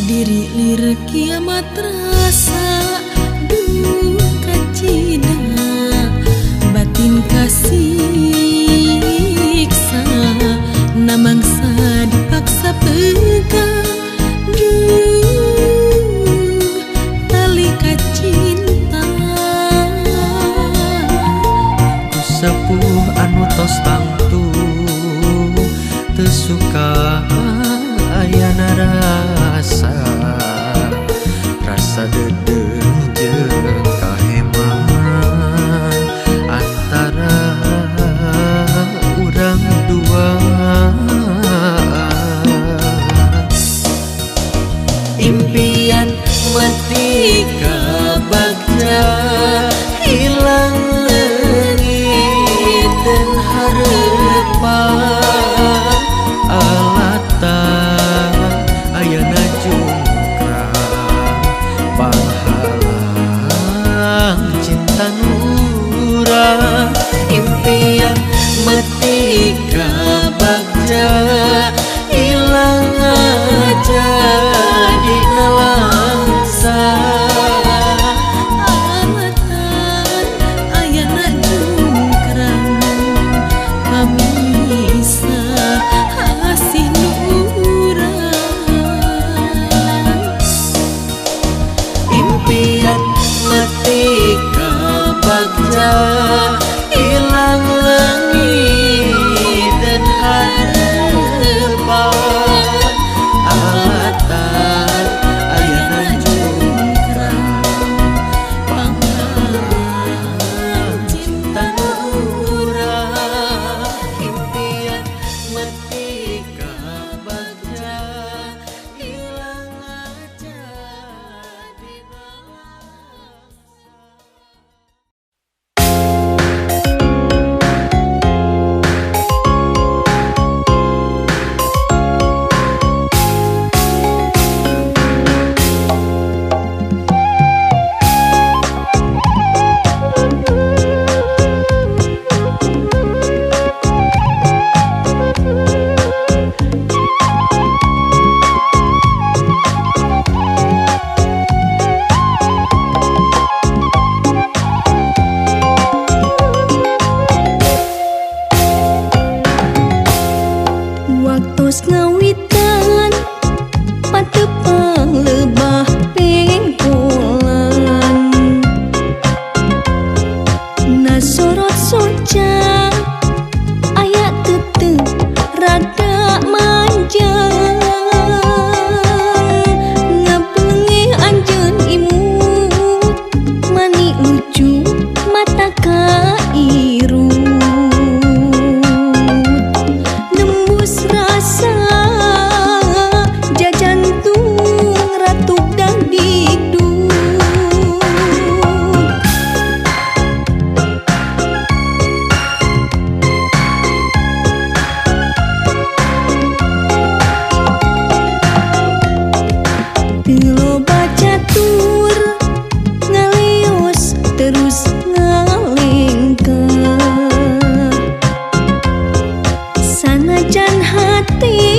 Diri lir kiamat rasa duka cina, batin kasiksa, namangsa dipaksa pegang tali kacinta.
Ku sepuh anu tos tangtu teu suka aya narasa, rasa dedeh jeung kaheman antara urang dua. Impian mati kabagja hilang leungiteun harepan. Alatan ayana jungkrang panghalang cinta nu urang. Impian mati kabagja ilang jadi nalangsa,
Alatan ayana jungkrang pamisa asih nu urang.
Impian mati kabagja ilang leungiteun harepan. Alatan ayana jungkrang panghalang cinta nu urang. Impian mati kabagja ilang jadi nalangsa.
Waktu ngawitan patepang. hati.